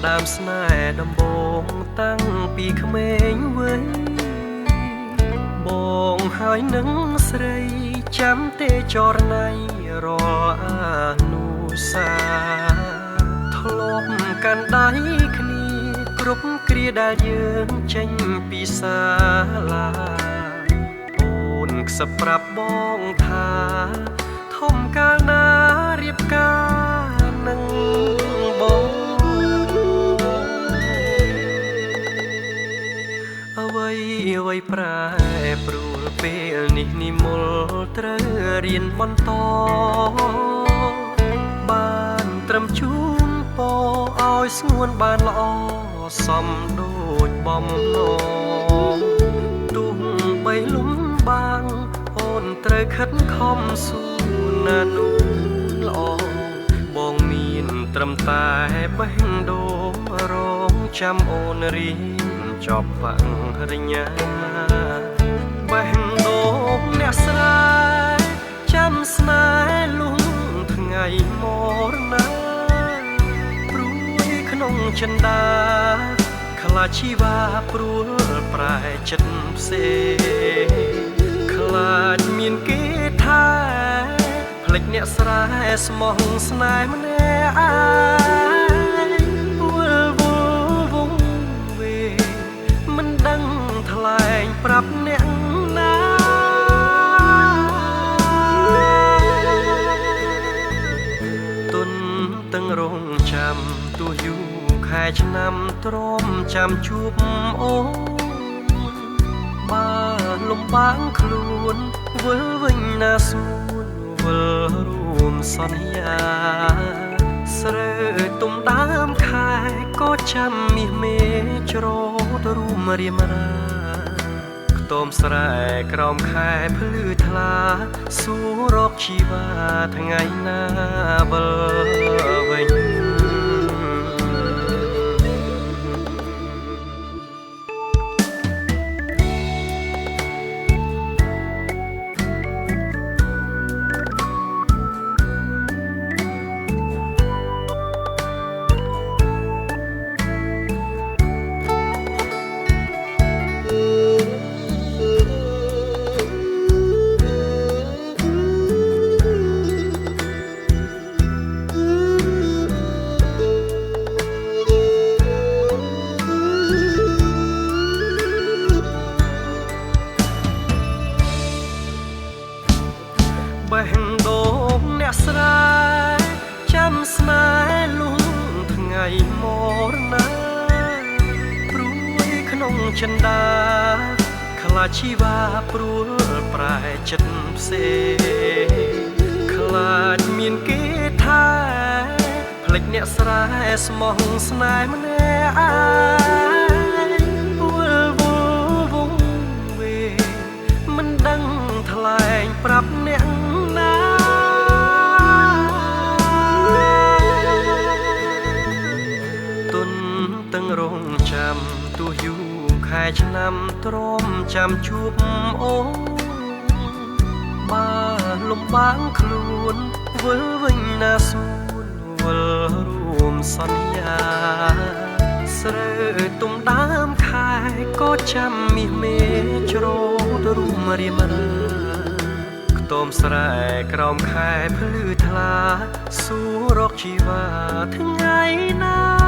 ផ្ដើមស្នេហ៍ដំបូងតាំងពីក្មេងវ័យបងហើយនឹងស្រីចាំទេចរណៃរាល់អនុសាធ្លាប់កាន់ដៃគ្នាគ្រប់គ្រាដែលយើងចេញពីសាលាអូនខ្សឹបប្រាប់បងថាធំកាលណារៀបការនឹងបងអ្វីអ្វីប្រែប្រួលពេលនេះនិមលត្រូវរៀនបន្តបានត្រឹមជូនពរឲ្យស្ងួនបានល្អសំដូចបំណងទោះបីលំបាងអូនត្រូវខិតខំស៊ូណានូនល្អបងមានត្រឹមតែបេះដូងរងចាំអូនរៀនចប់បរិញ្ញាបេះដូងអ្នកស្រែចាំស្នេហ៍លុងថ្ងៃមរណាព្រួយក្នុងចិន្តាខ្លាចជីវ៉ាព្រួលប្រែចិត្តផ្សេងខ្លាចមានគេថាភ្លេចអ្នកស្រែស្មោះស្នេហ៍ម្នាក់ឯងវល់វល់វងវេមិនដឹងថ្លែងប្រាប់អ្នកណាទុនទាំងរងចាំទោះយូរខែឆ្នាំទ្រាំចាំជួបអូនបើលំបាកខ្លួនវិលវិញណាស្ងួនវិលរួមសន្យាស្រើទុំដើមខែក៏ចាំមាសមេច្រូតរួមរៀមរាខ្ទមស្រែក្រោមខែភ្លឺថ្លាសួររកជីវ៉ាថ្ងៃណាវិលវិញបេះដូងអ្នកស្រែចាំស្នេហ៍លុងថ្ងៃមរណាព្រួយក្នុងចិន្តាខ្លាចជីវ៉ាព្រួលប្រែចិត្តផ្សេងខ្លាចមានគេថាភ្លេចអ្នកស្រែស្មោះស្នេហ៍ម្នាក់ឯងវល់វល់វងវេមិនដឹងថ្លែងប្រាប់អ្នកណាទុនទាំងរងចាំទោះយូរខែឆ្នាំទ្រាំចាំជួបអូនបើលំបាកខ្លួនវិលវិញណាស្ងួនវិលរួមសន្យាស្រើទុំដើមខែក៏ចាំមាសមេច្រូតរួមរៀមរាខ្ទមស្រែក្រោមខែភ្លឺថ្លាសួររកជីវ៉ាថ្ងៃណា